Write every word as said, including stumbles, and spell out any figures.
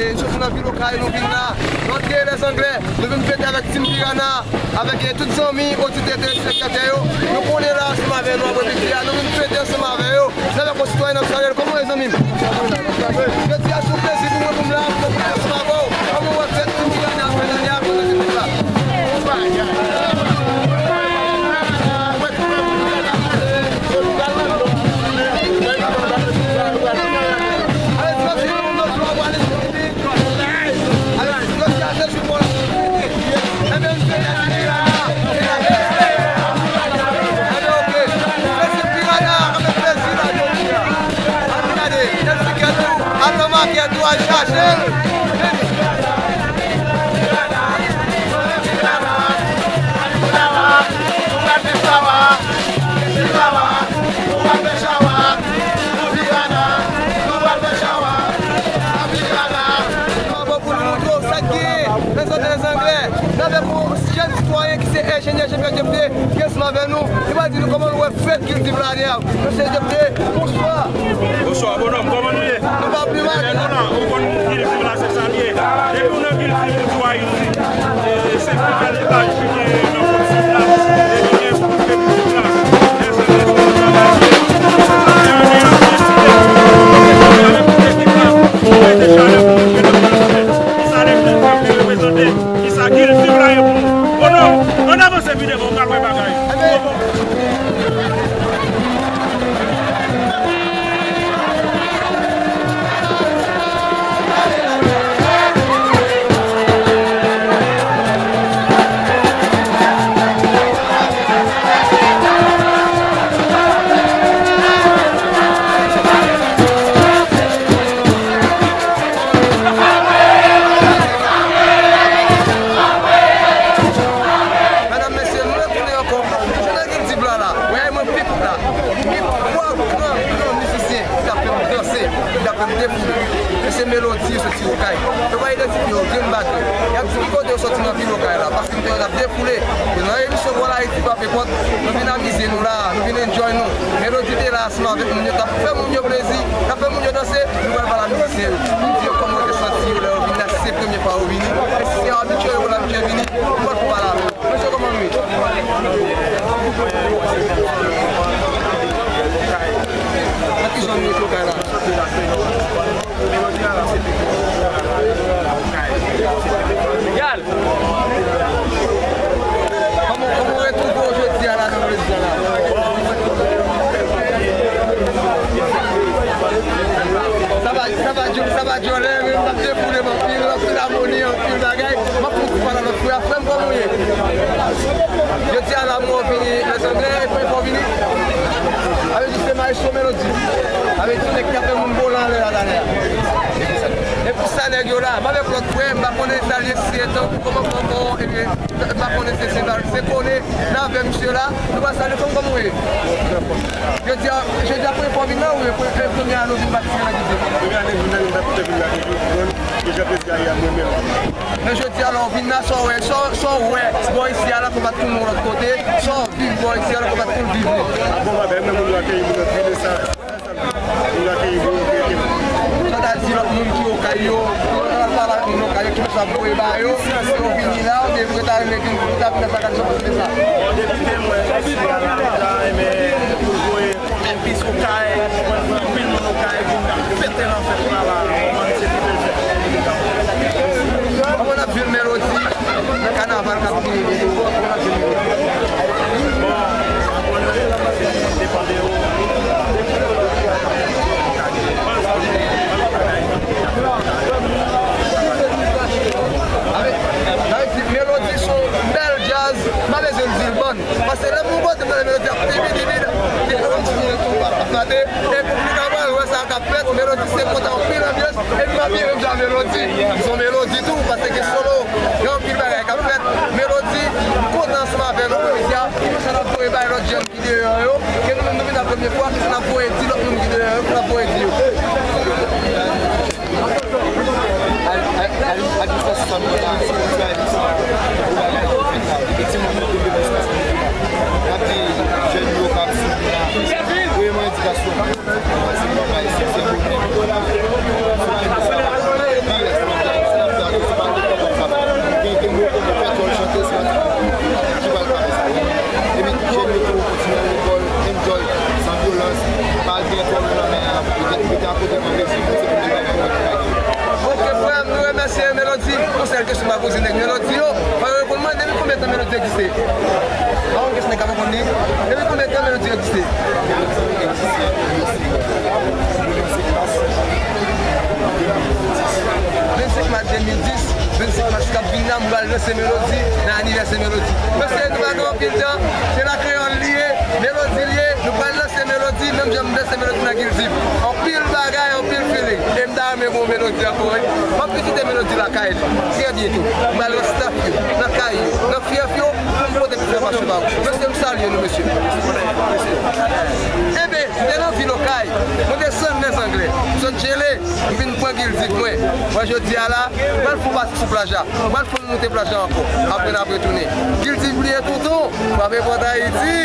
Nou soti nan vil Okay, nou vin la. Nou antre Lèzanglè, nou vin fete avèk Team Piranha, avèk, eh, tout zanmi, oditè, telespektatè yo. Nou konnen la ansanm avè nou apre midi a, nou vin fete ansanm avè yo. N avèk yon sitwayen n ap salye l. Kòman w ye, zanmi m? Jodi a se yon plezi pou mwen pou m la, pou mwen fete ansanm avè w. Kòman w wè fèt Team Piranha ap fè lane a pandan ke nou la? Atan makèt ou al chache l. Bravo pou nou, sa k genyen, Lèzanglè, Lèzanglè. N avèk yon jèn sitwayen ki se enjenyè Jean-Pierre Dieupré, ki ansanm avè nou. Li va di nou kòman l wè fèt kilti Piranha. Mesye Dieupré, bonswa. Bonswa, bonòm, kòman nou ye? Nou pa pi mal. Ebyen, nou la, ou konn kilti la, se sa l ye. Depi w nan kilti, ou tou Ayiti. E se pi bèl imaj ki gen nan kont sud la, e ki gen pou kilti la. Lèzanglè se yon travay ki se travay de yon kilti. Avèk tout ekip la, nou mete chalè pou nou jwenn nan kilti. Kisa lèzanglè reprezante? Kisa kilti la ye pou nou? Bonòm, ann avanse pi devan, ou pral wè bagay. Medam, mesye, nou retounen ankò. Jan n ap di blan la, wè mwen pik la. Pik twa gran, gran mizisyen ki t ap fè m danse, ki t ap fè m defoule. Mesye Melody, yo soti Okay. Yo pa idantifye yo, grenn batè. Y ap di ki kote yo soti nan vil Okay la, paske m te wè y ap defoule. Men nan emisyon Vwala Ayiti Frape Pòt, nou vin amize nou la, nou vin enjoy nou. Melody te la ansanm avèk moun yo, t ap fè moun yo plezi, t ap fè moun yo danse, nou pral pale a mizisyen yo. Nou di yo kòman yo te santi yo lè yo vin la, si se premye fwa yo vini. E si se abitye yo, yo abitye vini, nou pral pale avè yo. Mesye, kòman nou ye? Nan ki zòn nou ye Okay la? Yal! Kòman, kòman w retwouve w jodi a la nan mezi a la? Sa va, sa va, sa va djòlè, men m ap defoule m anpil, anpil amoni, anpil bagay. M ap fè yon ti pale avèk frè a. Frè m, kòman w ye? Jodi a la, mwen vini Lèzanglè, e premye fwa w vini? Avèk jistis maestro Melody. Avèk tout nèg ki ap fè moun vole anlè la talè a. E pou sa nèg yo la, m avèk lòt frè, m pa konnen sa l ye, si se tankou kòman, kòman, ebyen, m pa konnen se, se, se konnen nan avè misye la, nou pa salye fanm kòman w ye. Jodi a, jodi a premye fwa w vin la, ou e pre-, e premye ane w vin patisipe nan kilti? Premye ane m vin la, m patisipe vin la toujou, ou konprann? Deja plezi a ye a mwen menm. Men jodi a la, w vin la, sa w wè, sa, sa w wè bò isi a la, fò w pa t tounen yon lòt kote, sa w viv bò isi a la, fò w pa t tou viv li. Bon, bagay, menm moun yo akeyi moun yo byen, sa. Moun yo akeyi moun yo byen. Sa w ta di lòt moun ki Okay yo, ou ta pral pale avèk moun Okay yo, ki mesaj w ap voye ba yo, yo vini la, oubyen pou yo ta renmen vin, pou yo ta vin nan sa k ap sòti de sa. Bon, depi ke mwen, se la, la, la, men, pou voye Konbyen pis Okay, anpil moun Okay vin ap fete nan fèt la la, kòman se ki bèl fèt. Kòman n ap viv Melody nan kanaval k ap vini byen? Kòman n ap viv Melody? Bon, abòne, depann de ou. Avèk, avèk Melody se yon bèl djaz, m pa bezwen di l bann. Paske lè moun kote m tande Melody ap tibi tibi, li fè yon ti moun tou ap flate. E piblik la pral wè sa k ap fèt. Melody se kontan anpil anbyans. E m ap byen menm jan Melody. Se yon Melody tou, paske gen solo. Gen anpil bagay k ap fèt. Melody, m kontan ansanm avè nou pou jodi a. Ki mesaj n ap voye bay lòt jèn ki deyò yo? Ke nou menm nou vin la premye fwa, ki mesaj n ap voye di lòt moun ki deyò yo, ki n ap voye di yo? Al, al, al, administrasyon sa nou la, se pou travay li sa. Pou bagay la, pou fèt la. Epi timoun yo pou responsabilite la. N ap di jèn yo k ap swiv nou la, voye mwen edikasyon. Se yon bagay, se, se yon bagay. Se yon bagay. Kesyon m ap poze nèg Melodi yo, fò yo reponn mwen, depi konbyen tan Melodi egziste? Pa konn kesyon nèg k ap reponn li. Depi konbyen tan Melodi egziste? Vennsenk mas de mil dis, vennsenk mas k ap vin la, m pral lanse Melodi nan anivèsè Melodi. Mesye, nou pa gen anpil tan, se nan kreyòl li ye, Melodi li ye, nou pral lanse Melodi, menm jan m lanse Melodi nan Guildive. Anpil bagay, anpil feeling. E m ta renmen bon Melodi ankò, wi. M ap vizite Melodi lakay li. Trè byento. M pral nan staff yo, nan kay yo, nan fyèf yo, pou m pote plis enfòmasyon ba ou. Mesye, m salye nou, mesye. Enben, m te nan vil Okay. Mwen desann Lèzanglè. M sot Djele, m vin pran Guildive mwen. Mwen, jodi a la, m pral fè yon pati sou plaj la. M pral fè yon moute plaj la ankò. Apre, n ap retounen. Guildive bliye toutou. Frape pòt Ayiti.